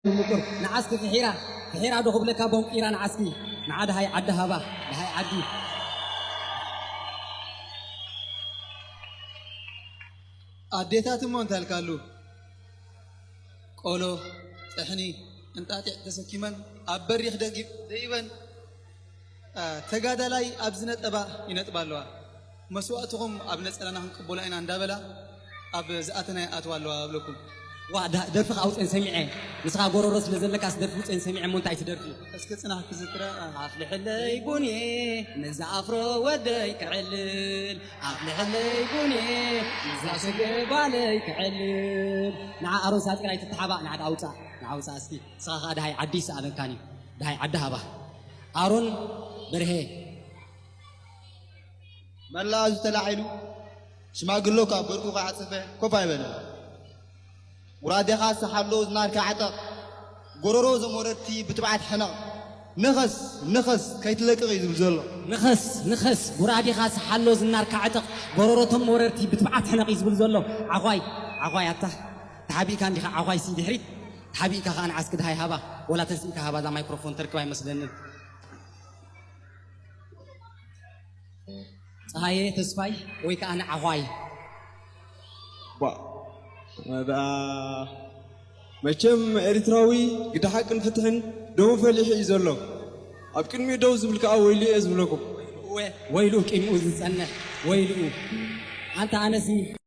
ምቁር ንዓስኪ ፍሒራ ፍሒራ ዶ ክብለካ ቦንቂራ ንዓስኪ ንዓ ደሃይ ዓዲ ሃባ ደሃይ ዓዲ ኣዴታት እሞ እንታልካሉ ቆሎ ጥሕኒ እንጣጢዕ ተሰኪመን ኣብ በሪኽ ደጊ ደይበን ተጋዳላይ ኣብ ዝነጠባ ይነጥባ ኣለዋ። መስዋእትኹም ኣብ ነጸላና ክንቅበሎ ኢና እንዳበላ ኣብ ዝኣተና ይኣትዋ ኣለዋ እብለኩም። ዋ ዳ- ደርፊ ኣውፅን ሰሚዐ ንስኻ ጎረሮ ስለ ዘለካስ ደርፊ ውፅን ሰሚዐ እሞ እንታይ ትደርፊ እስኪ ጽናሕ ክዝክራ ኣፍልሕለይ ቡኔ ነዛ ኣፍሮ ወደይ ክዕልል ኣፍልሕለይ ቡኔ ነዛ ስገባለይ ክዕልል ንዓ ኣሮን ሳጥራይ ትተሓባእ ንዓ ኣውፃእ ንዓ ኣውፃእ እስኪ ንስኻ ከዓ ድሃይ ዓዲ ይሰኣነካን እዩ ድሃይ ዓዲ ሃባ ኣሮን በርሄ መላእ ህዝቢ ተላዒሉ ሽማግሎ ካብ ብርኩ ከዓጸፈ ኮፍ ኣይበለን። ጉራዴኻ ዝሰሓሎ ዝናርካ ዕጠቕ ጎረሮ እዞም ወረርቲ ብትብዓት ሕነቕ ንኸስ ንኸስ ከይትለቅቕ እዩ ዝብል ዘሎ። ንኸስ ንኸስ ጉራዴኻ ዝሰሓሎ ዝናርካ ዕጠቕ ጎረሮ እቶም ወረርቲ ብትብዓት ሕነቕ እዩ ዝብል ዘሎ። ዓዃይ ዓዃይ ኣታ ተሓቢእካ እንዲኻ ዓዃይ ሲ ድሕሪት ተሓቢእካ ከዓ ንዓስኪ ድሃይ ሃባ ወላ ተንስኢካ ሃባ እዛ ማይክሮፎን ተርክብ ኣይመስለንን። ፀሃየ ተስፋይ ወይ ከዓ ንዓዃይ ቧ ደኣ መቸም ኤሪትራዊ ግደ ሓቅን ፍትሕን ደው ፈሊሑ እዩ ዘሎ። ኣብ ቅድሚኡ ደው ዝብል ከዓ ወይሉ እየ ዝብለኩም። እወ ወይሉ ቂምኡ ዝፀንሕ ወይልኡ ኣንታ ኣነሲ